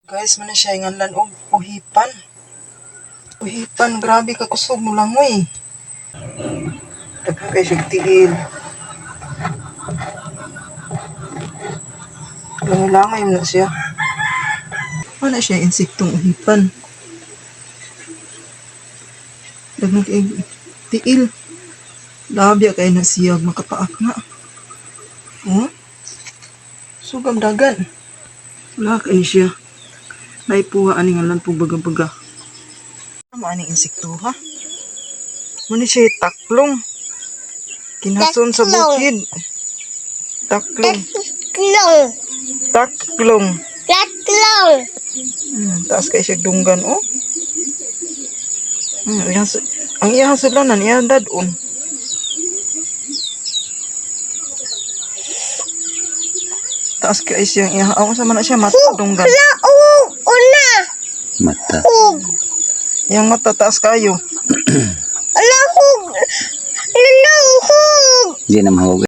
Guys, man na siya nganlan og uhipan. Uhipan, grabe ka kusog mo langoy. Daghan kay siya tiil. Langoy-langoy man na siya. Wala siya insektong uhipan. Daghan kay tiil. Labya kay na siya makapaak nga. Oh? Sugam dagan. Wala kay siya. Naipuha ani nga lan po baga-baga. Amo aning insekto ha? Muna siya taklong. Kinason sa Taklong. bukid. Taklong. Tatlong. Taklong. Tatlong. Taas kay siya dunggan oh. Ang iyang sulanan iyang dadon. Taas kay siyang iyang ang sa man na siya mata dunggan. Na ug. Una. Mata. Hug. Iyang mata taas kayo. Una hug. Una hug. Di na mahugay.